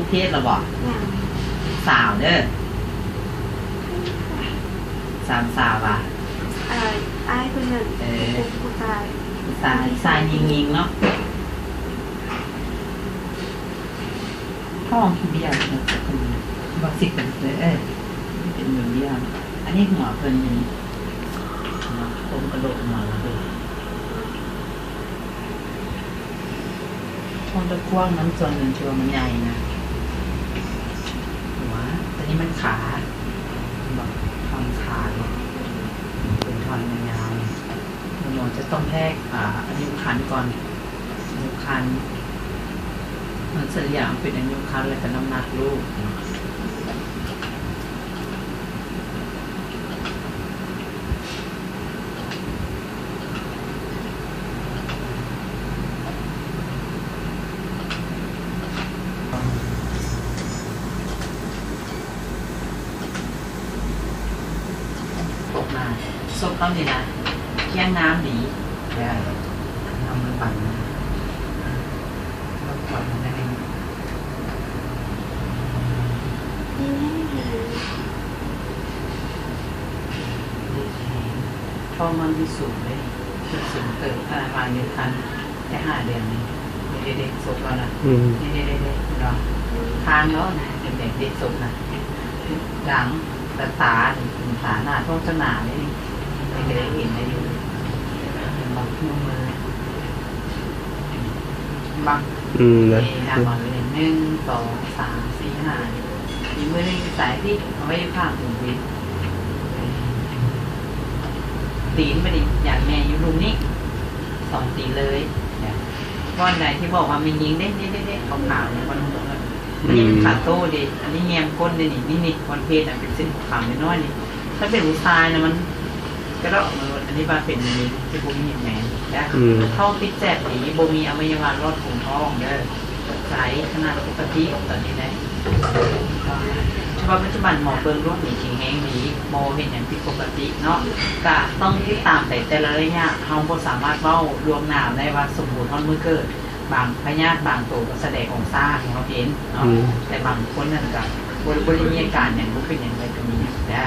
ເພດລະບໍ່? ຍັງ. ສາວເດີ. ສາມສາວຫວາ? ເອີ ອ້າຍເພິ່ນນັ້ນ. ເອີ ຜູ້ຊາຍ. ຜູ້ຊາຍ ຊາຍຍິງໆເນາະ. ທ້ອງຄືເບ້ຍເນາະ ບັກຊິກເປັນເອີ ເປັນເບ້ຍ. ອັນນີ້ຫົວເພິ່ນຢູ່ນີ້ເນາະ ໂຄງກະໂຫຼກຫົວລະເບີດ. ໂຄງຕະກວງນຳສ່ວນໜຶ່ງທີ່ວ່າມັນໃຫຍ່ນະ ຫົວ. ຕົວນີ້ມັນຂາ ເຫັນບໍ່? ທ່ອນຂາເນາະ ເປັນທ່ອນຍາວໆ. ໝໍຈະຕ້ອງແທກ ອາ ອາຍຸຄັນກ່ອນ. ອາຍຸຄັນ ມັນສະເລ່ຍເປັນອາຍຸຄັນ ແລ້ວກໍນ້ຳໜັກລູກເນາະ. ສົບມາ ສົບເຮົານີ້ນະ ແຂ້ງງາມດີ. ເອີ ເອົາມືບັງນະ ລົດຄວັນມັນໜ້ອຍໜຶ່ງ. ທ້ອງມັນຢູ່ສູງເດ້ ຂຶ້ນສູງເຕີບ ຂະໜາດວ່າອາຍຸຄັນ ແຕ່ຫ້າເດືອນນີ້ ເດ້ໆໆ ສົບລາວນະ. ອືມ ເດ້ໆໆ ເຫັນບໍ່? ຄາງລາວນະ ເປັນແບບເດ້ສົບນະ. ຫຼັງ ຕາ ຕາ ຕາໜ້າທ້ອງຈະໜາເດ້ນີ້ ມັນກໍໄດ້ເຫັນໄດ້ຢູ່. ເຫັນບໍ່? ມື ບັງ. ອືມ ນະ ນີ້ນະ ບັງເລີຍ ໜຶ່ງ ສອງ ສາມ ສີ່ ຫ້າ ນີ້ ມືໜຶ່ງໃສ່ພີ້ ເອົາໄວ້ຂ້າງຫູພີ້. ຕີນບາດນີ້ ຢາກແມ່ຢູ່ລຸ່ມນີ້ ສອງຕີນເລີຍ. ບ່ອນໃດທີ່ບອກວ່າແມ່ຍິງເດ້ ເດ້ ເດ້ ເດ້ ຂາວໆ ນີ້ ບ່ອນຫົວ ອືມ ນີ້ມັນຂາໂຕ້ເດ້ ອັນນີ້ແຍມກົ້ນເດ້ນີ້ ນີ້ໆ ບ່ອນເພດນະ ເປັນເສັ້ນຂາວໆ ນ້ອຍໆ ນີ້. ຖ້າເປັນຜູ້ຊາຍນະ ມັນກະເດາະມາໂລດ. ອັນນີ້ວ່າເປັນແມ່ຍິງທີ່ບໍ່ມີແຮງແມ່ນນະ. ອືມ ທ້ອງຕິດແຈບດີ ບໍ່ມີອະໄວຍະວະລອດກອງທ້ອງເດີ. ໃສ ຂະໜາດປົກກະຕິຕອນນີ້ໄດ໋. ເພາະວ່າປັດຈຸບັນໝໍເບິ່ງໂລກນີ້ແຂງແຮງດີ ບໍ່ເຫັນຫຍັງຜິດປົກກະຕິເນາະ. ກະຕ້ອງຕິດຕາມໄປແຕ່ລະໄລຍະ. ເຮົາບໍ່ສາມາດເວົ້າລ່ວງໜ້າໄດ້ວ່າສົມບູນຮອດມື້ເກີດ. ບາງພະຍາດບາງໂຕກໍສະແດງອອກຊ້າໃຫ້ເຮົາເຫັນເນາະ. ອືມ ແຕ່ບາງຄົນນັ້ນກະບໍ່ ບໍ່ໄດ້ມີອາການຫຍັງ ບໍ່ເປັນຫຍັງເລີຍກໍມີເດີ.